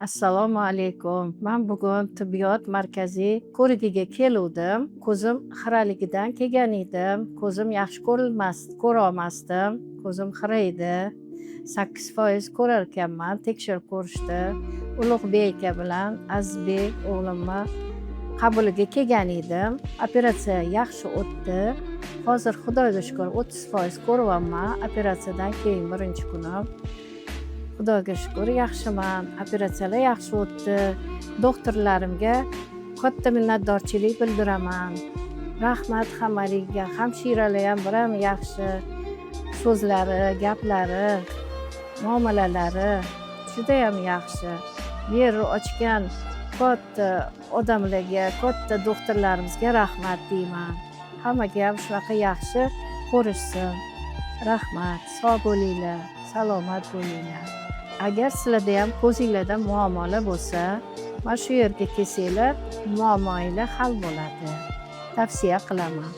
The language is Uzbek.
Assalomu alaykum. Man bugun tibbiyot markaziy ko'rigiga keluvdim. Ko'zim xiraligidan kelgan edim. Ko'zim yaxshi ko'rilmas, ko'rolmasdim. Ko'zim xira edi. 8% ko'rar ekanman. Tekshirib ko'rishdi. Ulug'bek aka bilan Azizbek o'g'limni qabuliga kelgan edim. Operatsiya yaxshi o'tdi. Hozir, Xudoga shukur, 30% ko'ryapman. Operatsiyadan keyin birinchi kunim. Xudoga shukur, yaxshiman. Operatsiyalar yaxshi o'tdi. Doktorlarimga katta minnatdorchilik bildiraman. Rahmat hammaligiga. Hamshiralar ham biram yaxshi. So'zlari, gaplari, muomalalari judayam yaxshi. Yer ochgan katta odamlarga, katta doktorlarimizga rahmat deyman. Hammaga ham shunaqa yaxshi ko'rishsin. Rahmat. Sog' bo'linglar, salomat bo'linglar. Agar sizlarda ham ko'zinglarda muammolar bo'lsa, mana shu yerga kelsanglar, muammoinglar hal bo'ladi. Tavsiya qilaman.